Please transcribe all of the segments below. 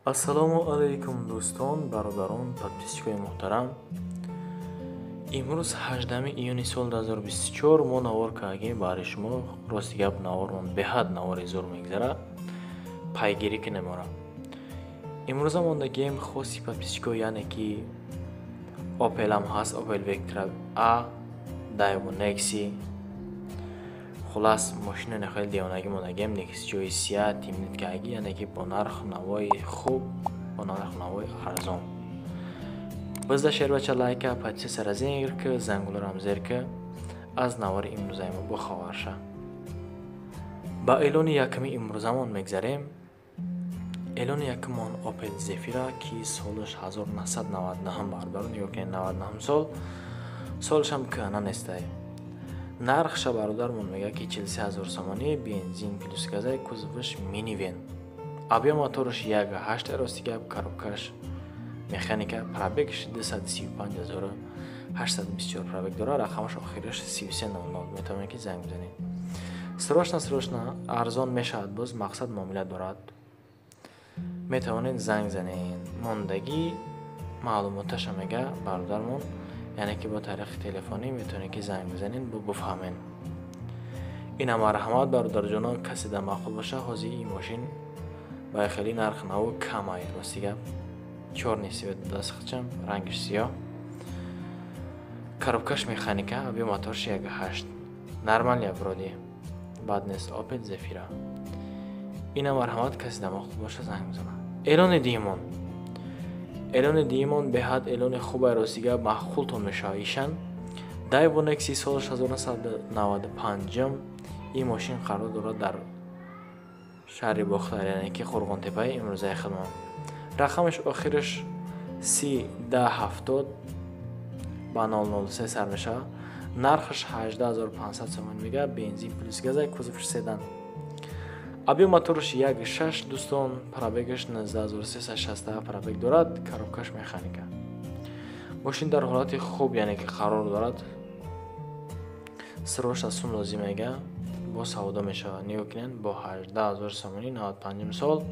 Ассалому алайкум, дӯстон, бародарон, подписчикои муҳтарам. Имрӯз 18 июни соли 2024 мо навор кардагем баҳри шумо. Рости гап, навормон беҳад навори зур мегзара, пайгирӣ кунем ора. Имрӯза мондагием хоси подписчико, яъне ки Опелам ҳаст, Опел Вектра А, Дайво Некси. Хулас, мошинони хеле девонагӣ мондагием, Некси ҷои сия, тимнит кардагӣ, яъне ки бо нарху навои хуб, бо нарху навои арзон. Бизда шербача лайка, подписара зер ки, зангуларам зер ки, аз навори имрӯзаи мо бохабар ша. Ба эълони якуми имрӯзамон мегзарем. Эълони якумон Опел Зефира, ки солаш 1999, бародарон, нигоҳ кунед, 99 сол, солашам кӯҳна нестай. Нархша бародармон мегӯяд, ки 43 000 сомонӣ, бензин плюс газай, кузоваш минивен. Объём мотораш 1,8, рости гап, коробкаш механика, пробегш 235 824 пробег дорад, рақамаш охираш 3300, метавонед ки занг бизанед. Срочно, срочно арзон мешавад, боз мақсад муомила дорад. Метавонед занг занед. Мондагӣ маълумоташа мега бародармон, яъне ки бо тариқи телефонӣ метавонед ки занг бизанед, бо буфаҳмед. Ина марҳамат, бародарҷоно, касе дар маъқул боша, ҳозир ин мошин ба хеле нарх наву камай, рости гап. Чёрный цвет дастхчам, рангиш сиёҳ. Коробкаш механика, объём моторш 1,8. Нормальный вроде. Бад нест Opel Zafira. Ина марҳамат, касе дар маъқул боша, занг бизанад. Эълони дуюмон. Эълони дуюмон беҳад эълони хубай, рости гап, маъқултон мешавад ишан. Daewoo Nexi солаш 1995, ин мошин қарор дорад дар шаҳри Бохтар, яъне ки Қурғонтепаи имрӯзаи хидмат. Рақамаш охираш 301070 ба 003 сар мешавад. Нархаш 18 500 сомонӣ мега, бензин плюс газай, кузовш седан. Объём мотораш 1,6, дӯстон, пробегаш 19367 пробег дорад, коробкаш механика. Мошин дар ҳолати хуб, яъне ки қарор дорад. Срочно сум лозим мега, бо савдо мешавад. Нигоҳ кунед, бо 18 000 сомонӣ 95 сол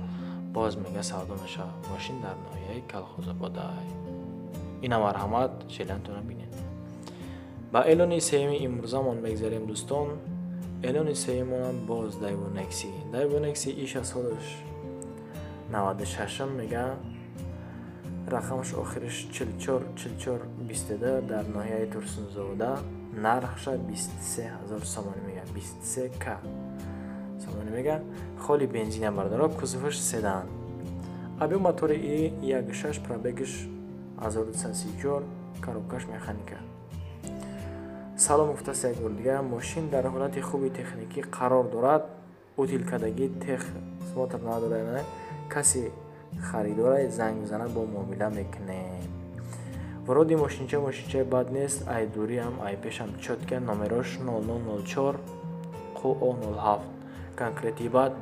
боз мега савдо мешавад. Мошин дар ноҳияи Калхозободай. Ина марҳамат, желаниятонро бинед. Ба эълони сеюми имрӯзамон мегзарем, дӯстон. Эълони сеюмонам боз Daewoo Nexi. Daewoo Nexi иша солаш 96 мега, рақамаш охириш 44 44 22 дар ноҳияи Турсунзода, нархша 23 000 сомонӣ мега, 23 к сомонӣ мега, холи бензина, бародаро, кузоваш седан. Объём мотори и 1,6, пробегаш 1234, коробкаш механика. Салом гуфтаст як бор дигар, мошин дар ҳолати хуби техникӣ қарор дорад, утил кардагӣ, техосмотр надорад, касе харидора занг бизанад, бо муомила мекунем. Вроде мошинча мошинчаи бад нест, ай дуриам, ай пешам чётко, номерош 0004 ҚО 07. Конкрети бад,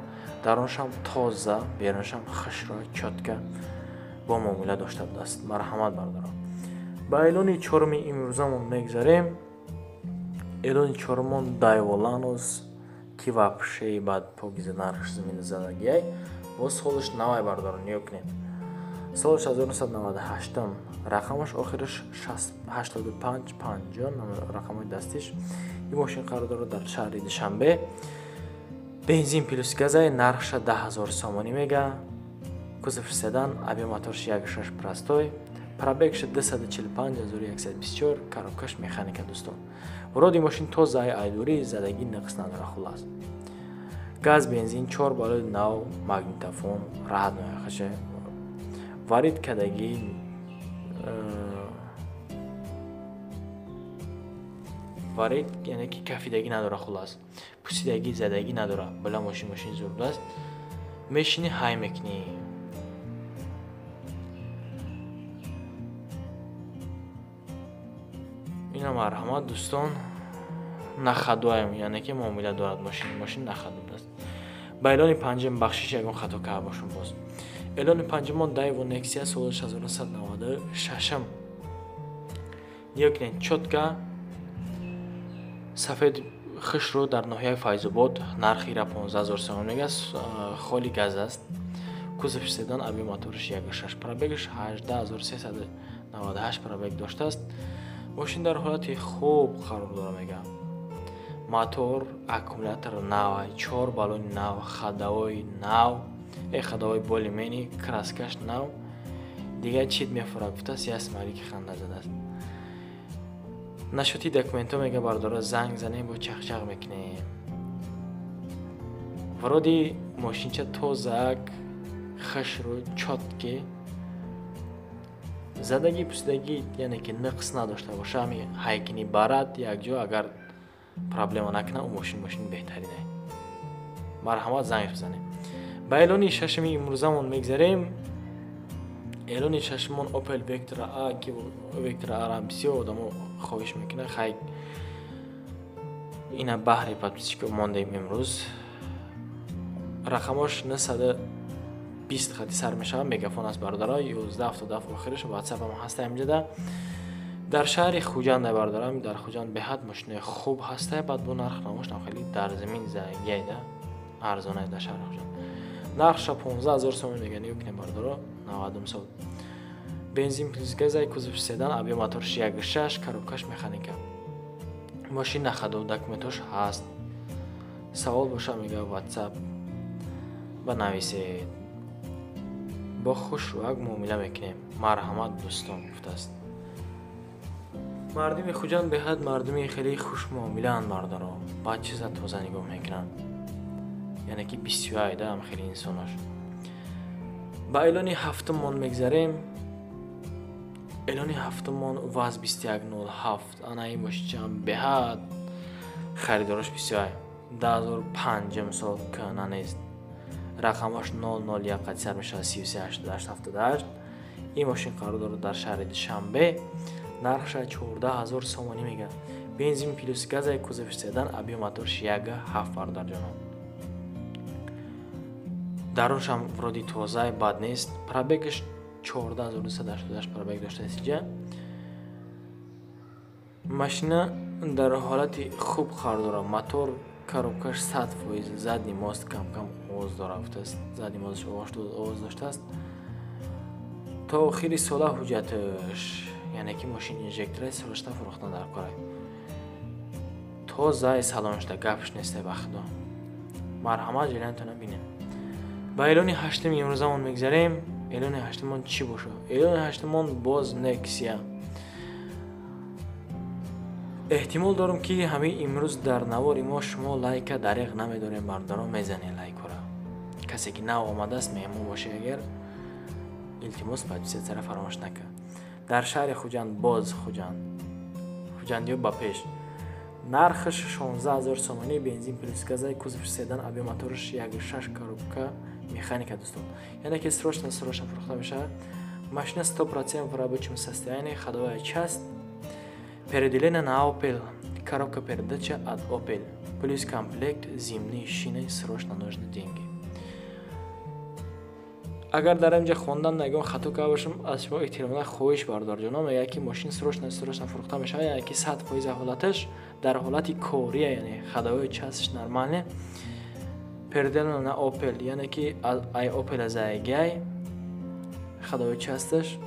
даруншам тоза, беруншам хушро, чётко бо муомила дошта будааст. Марҳамат, бародарон. Ба эълони чоруми имрӯзамон мегзарем. Эълони чорумон Daewoo Lanos, ки вообще бад покиза нархш замина задагиай. Боз солаш навай, бародарон, нигоҳ кунед. Солаш 1998, рақамаш охираш 85 50, рақамҳои дастиш. Ин мошин қарор дорад дар шаҳри Душанбе. Бензин плюс газай, нархша 10 000 сомонӣ мега. Кузов седан, объём моторш 1,6 простой. Пробегш 245 124, коробкаш механика, дӯстон. Вроде мошин тоза, айдурӣ задагӣ нақс надорад, хулас. Газ, бензин, чор балои нав, магнитофон, раҳат меяхаше. Варид кардагӣ, варид, яъне ки кафидагӣ надорад, хулас. Пусидагӣ, задагӣ надорад. Била мошин мошин зур будааст. Мешинӣ, ҳай мекунӣ. Ина марҳамат, дӯстон, нахадуаем, яъне ки муомила дорад мошин, мошин нахаду будааст. Ба эълони панҷум, бахшиш, ягон хато карда бошам боз. Эълони панҷумон Daewoo Nexia соли 1996. Нигоҳ кунед, чётко сафед хушрӯ дар ноҳияи Файзобод, нархи ира 15 000 сомонӣ мега, холи газ аст. Кузов седан, объем моторш 1.6, пробегаш 18398 пробег доштааст. Мошин дар ҳолати хуб қарор дора мега. Мотор, аккумулятор нав, 4 баллони нав, ходовой нав, ходовой более-менее, краскаш нав. Дигар чит мефурад гуфтааст, як смайлики ханда задааст. Насчёти документҳо мега бардора занг занем, бо чақчақ мекунем. Вроде мошинча тозак, хашру, чёткий. Задагӣ пусидагӣ, яъне ки нуқс надошта боша, ҳами ҳайкини барад якҷо агар проблема накунад, ӯ мошин мошини беҳтарине. Марҳамат, занг бизанем. Ба эълони шашуми имрӯзамон мегзарем. Эълони шашумон Opel Vectra A, ки Vectra A-ра бисёр одамо хоҳиш мекунад. Хай, ина баҳри подписчико мондаем имрӯз. Рақамош 920 хати сар мешавад, мегафон аст бародаро, 1177 охираш, WhatsApp ам ҳаста инҷода. Дар шаҳри Хуҷанд бародарам, дар Хуҷанд беҳад мошинои хуб ҳаста, баъд бо нарх намошинам хеле дар замин зангияйда, арзонай дар шаҳри Хуҷанд. Нархша 15000 сомон мега, нигоҳ кунед бародаро, 90 сол. Бензин плюс газай, кузов седан, объем моторш 1.6, коробкаш механика. Мошин на ходу, документош ҳаст. Савол боша мега WhatsApp ба нависед. Бо хушрӯяк муомила мекунем. Марҳамат дӯстон гуфтааст. Мардуми Хуҷанд беҳад мардуми хеле хушмуомилаанд бародаро. Баъд чиза тоза нигоҳ мекунанд. Яъне ки бисёрайда ам хеле инсонош. Ба эълони ҳафтумон мегзарем. Эълони ҳафтумон ВАЗ 2107. Ана ин мошинчаам беҳад харидорош бисёрай. 2005 сол кӯҳна нест. Рақамаш 001 қад сар мешавад, 338878. Ин мошин қарор дорад дар шаҳри Душанбе. Нархша 14000 сомонӣ мега. Бензин плюс газай, кузов седан, объем моторш 1.7 бародарҷонон. Даруншам вроде тозай, бад нест. Пробегаш 14288 пробег доштааст инҷа. Машина дар ҳолати хуб қарор дорад. Мотор, коробкаш 100%, задний мост кам-кам овоз дорад гуфтааст. Задний мосташ овоз доштааст. То охири сола ҳуҷҷаташ, яъне ки мошин инжектора срочно фурӯхтан дар корай. Тозаи салоншда гапш нестай ба худо. Марҳамат, ҷилянтона бинем. Ба эълони ҳаштуми имрӯзамон мегзарем. Эълони ҳаштумон чӣ бошад? Эълони ҳаштумон боз Nexia. Эҳтимол дорам ки ҳамин имрӯз дар навори мо шумо лайка дариқ намедорем бародарон, мезанед лайкҳоро. Касе ки нав омадааст, меҳмон бошед агар, илтимос подписатсияро фаромӯш накунед. Дар шаҳри Хуҷанд, боз Хуҷанд. Хуҷандиё ба пеш. Нархаш 16000 сомонӣ, бензин плюс газай, кузов седан, объем моторш 1.6, коробка механика дӯстон. Яъне ки срочно срочно фурӯхта мешавад. Машина 100% в рабочем состоянии, ходовая часть переделена на Opel, коробка передача от Opel, плюс комплект зимние шины, срочно нужны деньги. Агар дар инҷа хондан ягон хато карда бошам, аз шумо эҳтиромона хоҳиш бародарҷонон, мегӯяд ки мошин срочно срочно фурӯхта мешавад, яъне ки 100% ҳолаташ дар ҳолати кория, яъне ходовой частьш нормальный, переделана на Opel, яъне ки ай Opel заягай ходовой частьш.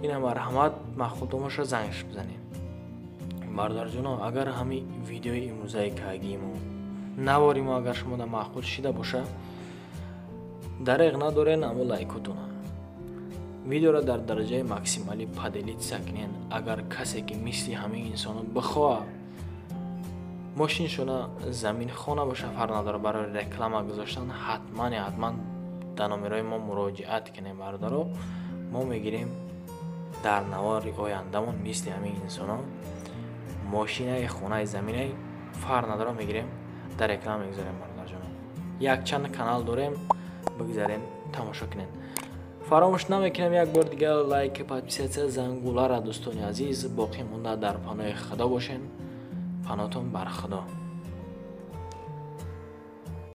Ина марҳамат, маъқултон боша зангш бизанед. Бародарҷонон, агар ҳамин видеои имрӯзаи кагимо, навори мо агар шумо да маъқул шида боша, дареғ надорен аммо лайкотона. Видеоро дар дараҷаи максималӣ поделиться кунед. Агар касе ки мисли ҳамин инсоно бихоҳад мошиншона замин хона боша, фарқ надорад, барои реклама гузоштан ҳатман ҳатман дар номерои мо муроҷиат кунед бародаро. Мо мегирем дар навори ояндамон мисли ҳамин инсоно мошинаи хонаи заминаи фарқ надорад, мегирем дар реклама мегузорем бародарҷонон. Якчанд канал дорем, бигзарен тамошо кунед. Фаромӯш намекунем як бор дигар лайк, подписаться, зангулара дӯстони азиз. Боқӣ монда дар паноҳи Худо бошен. Паноҳтон бар Худо.